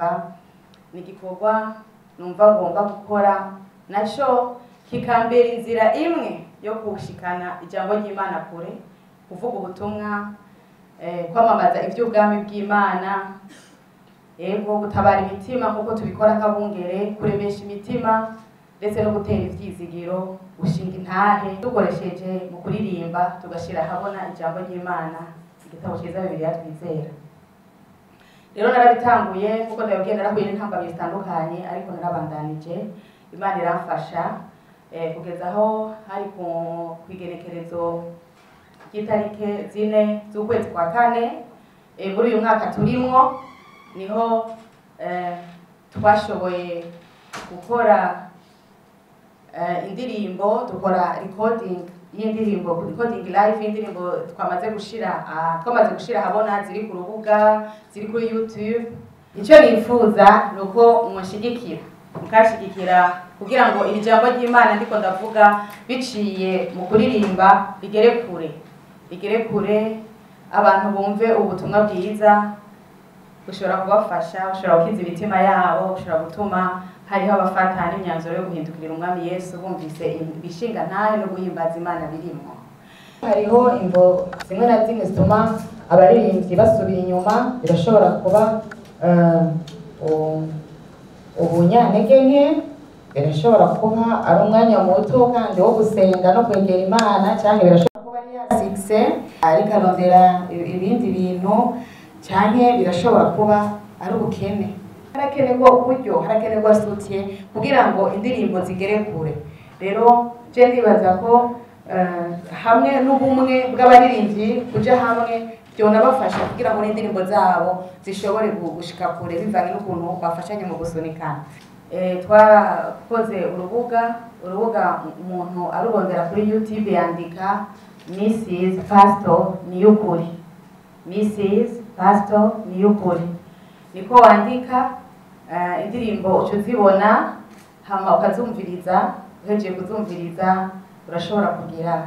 Kuririmba ni igikorwa numva ngomba gukora, naco kikambera inzira imwe yo gushikana ijambo ry'Imana kure, kuvuga ubutumwa, kwamamaza ivy'ubwami bw'Imana, ego gutabara imitima nkuko tubikora nk'abungere, kuremesha imitima ndetse no gutera ivyizigiro, gushinga intahe dukoresheje mu kuririmba, tugashira ahabona ijambo ry'Imana, igitabo ciza Bibiliya twizera. Rero narabitanguye kuko ndababwiye, narahuye n'intambamyi zitandukanye, ariko narabandanije, Imana iramfasha kugeza aho hari ku kwigenekerezo ry'itarike 4 z'ukwezi kwa 4 muri uyu mwaka turimwo, niho twashoboye gukora indirimbo, dukora recording y'indirimbo, recording live y'indirimbo twamaze gushira habona, ziri ku rubuga, ziri kuri YouTube. Icyo nifuza nuko munshigikira, mukashigikira kugira ngo iri jambo ry'Imana ndiko ndavuga biciye mu kuririmba rigere kure, rigere kure, abantu bumve ubutumwa bwiza bushobora kubafasha, bushobora gukiza imitima yabo, bushobora gutuma hariho abafata n'imyanzuro yo guhindukirira Umwami Yesu bumvise ibishinga ntahe no guhimbaza Imana birimwo. Hariho imvo zimwe na zimwe zituma abaririmbyi basubira inyuma, birashobora kuba ubunyantege nke, birashobora kuba ari umwanya muto kandi wo gusenga no kwegera Imana, cyangwa birashobora kuba ari ya succès ariko arondera ibindi bintu, cyangwa birashobora kuba ari ubukene. Harakenerwa uburyo, harakenerwa soutien kugira ngo indirimbo zigere kure. Rero je ndibaza ko hamwe n'ubumwe bw'abaririmbyi kuja hamwe byonabafasha kugira ngo n'indirimbo zabo zishobore gushika kure, bivanye n'ukuntu bafashanye mu gusunikana. Twarakoze urubuga umuntu arurondera kuri YouTube, yandika Mrs Pastor Niyukuri, Mrs Pastor Niyukuri, niko wandika indirimbo uca uzibona, hama ukazumviriza. Uhejeje kuzumviriza urashobora kugira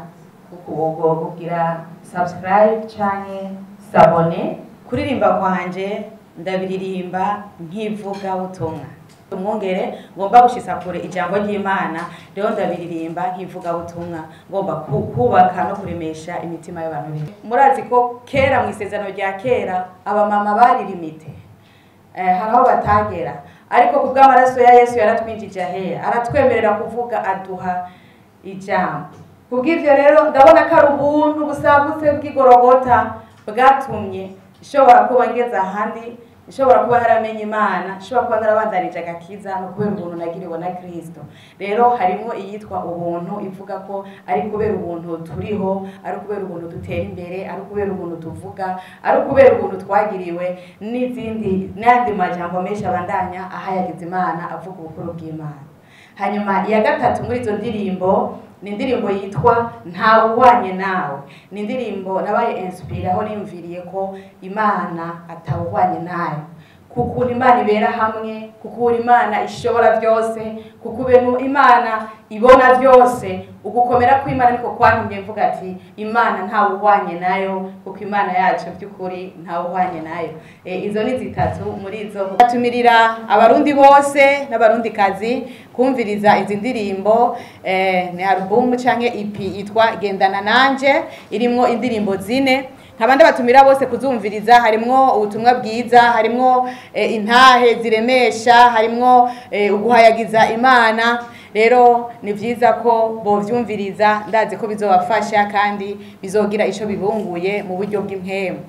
subscribe canke s'abonner. Kuririmba kwanje ndabiririmba nk'ivugabutumwa, umwungere ngomba gushitsa kure ijambo ry'Imana. Rero ndabiririmba nk'ivugabutumwa, ngomba kubaka no kuremesha imitima y'abantu. Murazi ko kera mu isezerano rya kera abamama bari limite, hari aho batagera, ariko ku bw'amaraso ya Yesu yaratwinjije ahera, aratwemerera kuvuga, aduha ijambo. Kubw'ivyo rero ndabona ko ari ubuntu busagutse bw'igorogota bwatumye ishobora kuba ngeze ahandi, ishobora kuba naramenye Imana, ishobora kuba narabandanije agakiza, no kubera ubuntu nagiriwe na Kristo. Rero harimo iyitwa ubuntu, ivuga ko ari kubera ubuntu turiho, ari kubera ubuntu dutera imbere, ari kubera ubuntu tuvuga, ari kubera ubuntu twagiriwe, n'izindi n'andi majambo menshi abandanya ahayagiza Imana, avuga ubukuru bw'Imana. Hanyuma iya gatatu muri izo ndirimbo ni indirimbo yitwa Ntawuhwanye Nawe. Ni indirimbo nabaye inspire aho niyumviriye ko Imana atawuhwanye nayo, kuko Imana ibera hamwe, kuko Imana ishobora byose, kuko Imana ibona byose. Ugukomera kw'Imana niko kwantumye mvuga ati Imana ntawuhwanye nayo, kuko Imana yacu by'ukuri ntawuhwanye nayo. Izo ni zitatu muri izo. Atumirira abarundi bose n'abarundi kazi kumviriza izi ndirimbo. Ni album canke EP yitwa Gendana Nanje, irimwo indirimbo 4. Nkabandi batumira bose kuzumviriza, harimwo ubutumwa bwiza, harimwo intahe ziremesha, harimwo uguhayagiza Imana. Rero ni vyiza ko bovyumviriza, ndazi ko bizobafasha kandi bizogira ico bibunguye mu buryo bw'impemu.